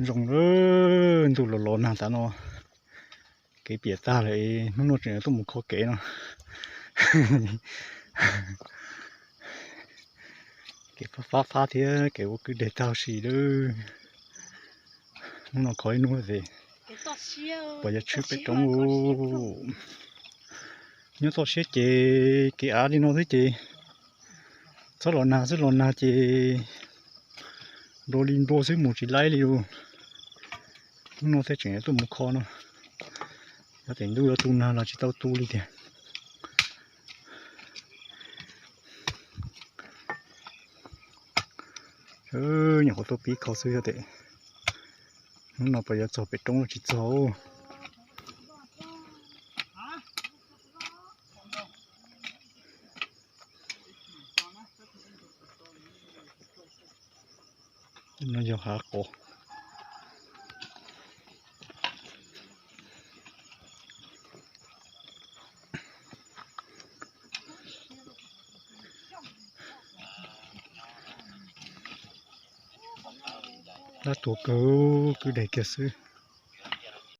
Zoo, ntuj los los nag tas no, kev piam tag lawm, hnub no tseem tuaj mus kho kev no. Kev fab fab thiab kev ua kwj deg tag si lawm. Hnub no kho ib hnub ces pom yav tshwb pem roob. Nyob toj siab ces kev av li no xwb ces txhob los nag xwb, los nag ces nplua li nplua xwb, mus tsis laib li lawm. Hnub no thiaj tseem tuaj mus kho no. Yog tias ntuj yuav tu nag los tsis tau tu li tiag. Nyuam qhuav tuaj pib kho xwb, yog tias hnub no puas yuav txog pem roob los tsis txog. No yog hav qos. Dab tuag kawg, kwj deg kiag xwb.